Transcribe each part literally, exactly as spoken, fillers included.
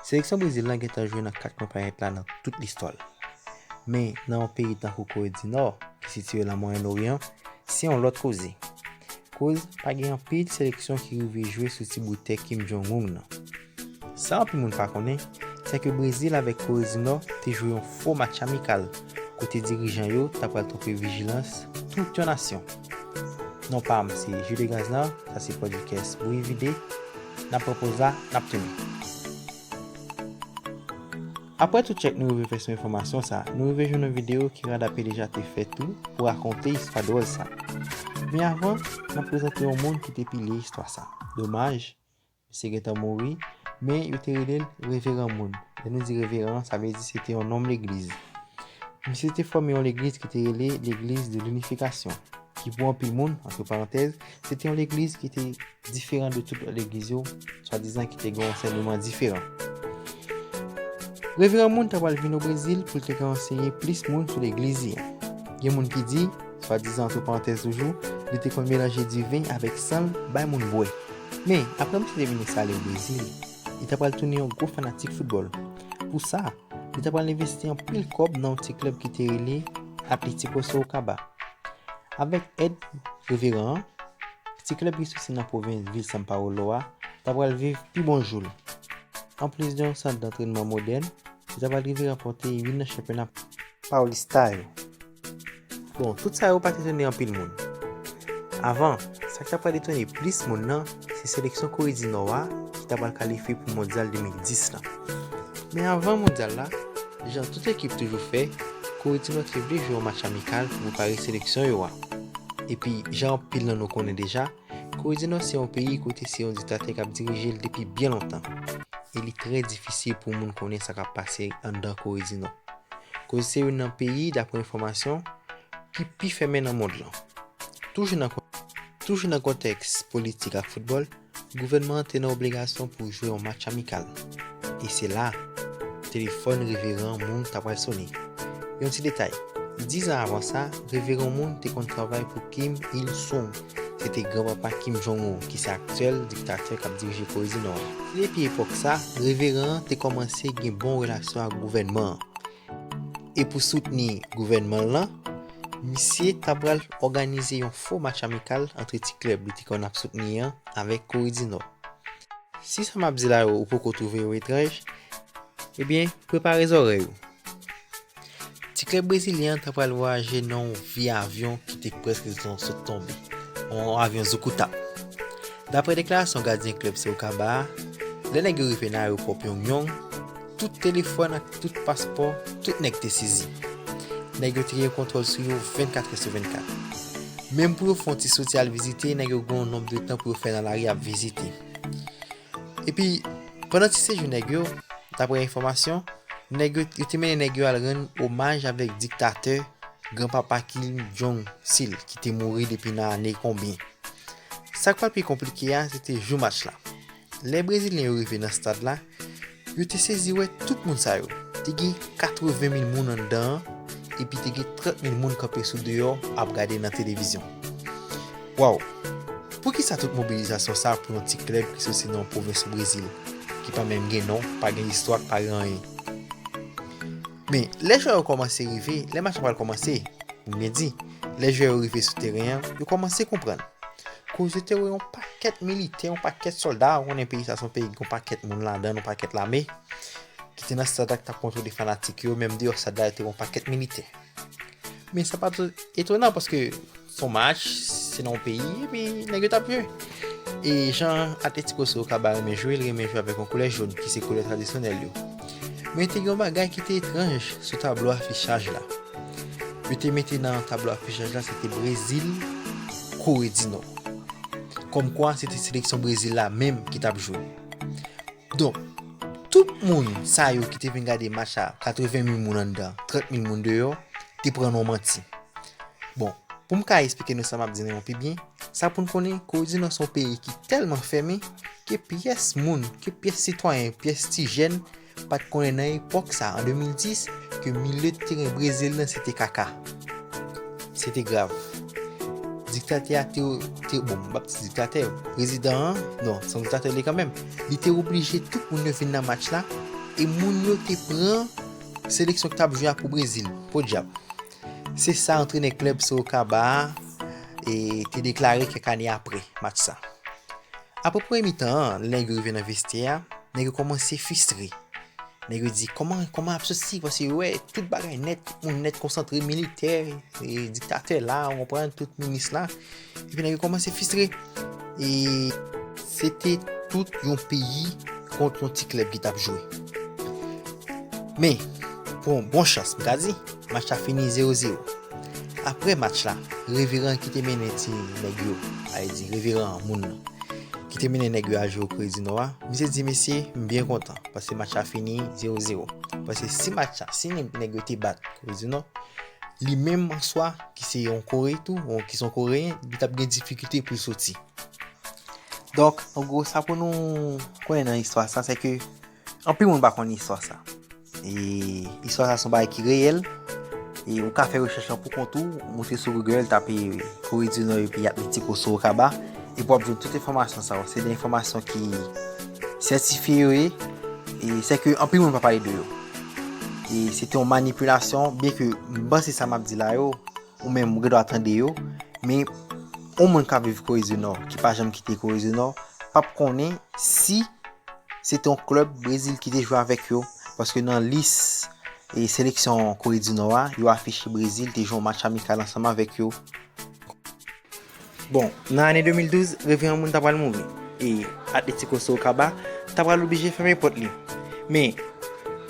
Seleksyon Brezil lan gentan jwe nan kat kwen planèt la nan tout listwa l. Men, nan yon peyi tankou Kore di Nò, ki sitiye nan Mwayen Oryan, se yon lòt koze. Koz pa gen anpil seleksyon ki rive jwe sou ti bout tè Kim Jong-un nan. Sa anpil moun pa konnen, se ke Brezil avèk Kore di Nò te jwe yon fo match amikal, kote dirijan yo ta pral twonpe vijilans tout yon nasyon. Non pa m, se Jules Gazlan, sa se podcast Bouyi Vide. N ap pran poz la, n ap tounen. Apre tout tchèk nou rive fè sou enfòmasyon sa, nou rive jwenn yon videyo ke Rad Ape deja te fè tou pou rakonte istwa dwòl sa. Men avan, n ap prezante yon moun ki te pilye istwa sa. Domaj, misye gentan mouri, men yo te rele l Reveran Moun. Lè nou di reveran, sa vle di se te yon nonm legliz. Misye te fòme yon legliz ki te rele Legliz de Linifikasyon, ki pou anpil moun, antre parantèz, se te yon legliz ki te diferan de tout lòt legliz yo, swadizan ki te gen yon ansèyman diferan. Reveran Moun ta pral vin o Brezil pou l te ka anseye plis moun sou legliz li an. Gen moun ki di, swadizan, antre parantèz toujou, li te konn melanje diven avèk san l bay moun bwè. Men, apre misye te vin enstale o Brezil, li ta pral tounen yon gwo fanatik foutbòl. Pou sa, li ta pral envesti anpil kòb nan yon ti klèb ki te rele Atlético Sorocaba. Avèk èd reveran an, ti klèb ki soti nan pwovens vil São Paulo a ta pral viv pi bon jou l. Anplis de yon sant dantrènman modèn, li ta pral rive ranpòte youn nan chanpyona paulista yo. Bon, tout sa yo pa t etone anpil moun. Avan, sa k ta pral etone plis moun nan, se seleksyon Kore di Nò a ki ta pral kalifye pou Mondyal de mil dis lan. Men avan Mondyal la, jan tout ekip toujou fè, Kore di Nò te vle jwe yon match amikal pou prepare seleksyon yo a. Epi, jan anpil nan nou konnen deja, Kore di Nò se yon peyi kote se yon diktatè k ap dirije l depi byen lontan. E li trè difisil pou moun konnen sa k ap pase anndan Kore di Nò. Koz se youn nan peyi, dapre enfòmasyon, ki pi fèmen nan mond lan. Toujou nan kon-, toujou nan kontèks politik ak foutbòl, gouvènman an te nan obligasyon pou jwe yon match amikal. E se la, telefòn reveran Moun ta pral sone. Yon ti detay, dizan avan sa, reveran Moun te konn travay pou Kim Il-sung, se te granpapa Kim Jong-un, ki se aktyèl diktatè k ap dirije Kore di Nò a. Se depi epòk sa, reveran an te kòmanse gen bon relasyon ak gouvènman an. E pou soutni gouvènman l lan, misye ta pral òganize yon fo match amikal antre ti klèb li te konn ap soutni an avèk Kore di Nò. Si sa m ap di la yo ou poko twouve yo etranj, ebyen, prepare zòrèy ou. Ti klèb brezilyen an ta pral vwayaje nan yon vye avyon ki te prèske sot tonbe, yon avyon Zukuta. Dapre deklarasyon gadyen klèb Sorocaba a, lè nèg yo rive nan ayewopò Pyongyang, tout telefòn ak tout paspò, tout nèg te sezi. Nèg yo te gen kontwòl sou yo vennkat è sou vennkat. Menm pou yo fè yon ti soti al vizite, nèg yo gen yon nonb de tan pou yo fè nan lari ap vizite. Epi, pandan ti sejou nèg yo, dapre enfòmasyon, nèg yo, yo te mennen nèg yo al rann omaj avèk diktatè granpapa Kim Jong-sil, ki te mouri depi nan ane konbyen. Sa k pral pi konplike a, se te jou match la. Lè brezilyen yo rive nan stad la, yo te sezi wè tout moun sa yo. Te gen katreven mil moun anndan an, epi te gen trant mil moun kanpe sou deyò ap gade nan televizyon. Waw! Poukisa tout mobilizasyon sa pou yon ti klèb ki soti nan yon pwovens o Brezil, ki pa menm gen non, pa gen istwa, pa gen anyen? Men, lè jwè yo kòmanse rive, lè match la pral kòmanse, pou m byen di, lè jwè yo rive sou teren an, yo kòmanse konprann. Koz yo te wè yon pakèt militè, yon pakèt sòlda, ou konnen peyi sa se yon peyi ki gen yon pakèt moun ladan l, yon pakèt lame, ki te nan stad la ki t ap kontwole fanatik yo, menm deyò stad la, yo te wè yon pakèt militè. Men sa pa t etonan paske se yon match, se nan yon peyi, epi nèg yo t ap jwe. E jan Atletico Sorocaba renmen jwe, li renmen jwe avèk yon koulè jòn, ki se koulè tradisyonèl yo. Men te gen yon bagay ki te etranj sou tablo afichaj la. Yo te mete nan tablo afichaj la, se te Brezil, Kore di Nò. Kòmkwa, se te seleksyon Brezil la menm ki t ap jwe. Donk, tout moun sa yo ki te vin gade match la, katreven mil moun anndan, trant mil moun deyò, te pran nan yon manti. Bon, pou m ka esplike nou sa m ap di nou an pi byen, sa pou n konnen, Kore di Nò se yon peyi ki tèlman fèmen ke pyès moun, ke pyès sitwayen, pyès ti jèn pa t konnen nan epòk sa, an de mil dis, ke milye teren Brezil lan se te kaka. Se te grav. Diktatè a te, te, bon, m p ap di diktatè, prezidan an, non, se yon diktatè li kanmenm. Li te oblije tout moun yo vin nan match la, E moun yo te pran seleksyon ki t ap jwe a pou Brezil. Podyab. Se sa antrenè klèb Sorocaba a e, te deklare kèk ane apre match sa. Apre premye mitan an, lè nèg yo rive nan vestyè a, nèg yo kòmanse fistre. Nèg yo di, kòman, kòman ap soti, paske yo wè tout bagay nèt, tout moun nèt konsantre, militè, e, diktatè la, ou konprann, tout minis la. Epi nèg yo kòmanse fistre. E se te tout yon peyi kont yon ti klèb ki t ap jwe. Men, pou yon bon chans, m ka di, match la fini zewo zewo. Apre match la, reveran ki te mennen ti nèg yo, sa vle di reveran an, moun nan, ki te mennen nèg yo al jwe o Kore di Nò a, misye di, mesye, m byen kontan, paske match la fini zewo zewo. Paske si match la, si nèg, nèg yo te bat Kore di Nò, li menm an swa, ki se yon Kore tou, ou ki se yon Koreyen, li t ap gen difikilte pou l soti. Donk, an gwo, sa pou nou konnen nan istwa sa, se ke anpil moun pa konn istwa sa. E istwa sa se yon bagay ki reyèl. E ou ka fè rechèch lan pou kont ou, ou moute sou Google, tape Kore di Nò epi Atletico Sorocaba, epi w ap jwenn tout enfòmasyon sa yo. Se de enfòmasyon ki sètifye yo ye, e se ke anpil moun pa pale de yo. E se te yon manipilasyon, byen ke m panse sa m ap di la yo, ou menm ou gen dwa tande yo, men yon moun k ap viv Kore di Nò, ki pa janm kite Kore di Nò, p ap konnen si se te yon klèb Brezil ki te jwe avèk yo, paske nan lis e seleksyon Kore di Nò a, yo afiche Brezil te jwe yon match amikal ansanm avèk yo. Bon, nan ane de mil douz, reveran moun ta pral mouri, e Atletico Sorocaba ta pral oblije fèmen pòt li. Men,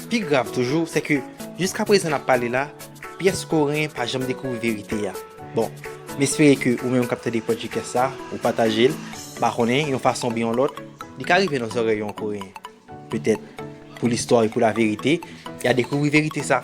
pi grav toujou, se ke jiska prezan n ap pale la, pyès Koreyen pa janm dekouvri verite a. Bon, m espere ke ou menm k ap tande podcast sa, ou pataje l, m pa konnen, yon fason oubyen yon lòt, li ka rive nan zòrèy yon Koreyen. Petèt, pou listwa e pou laverite, y a dekouvri verite sa.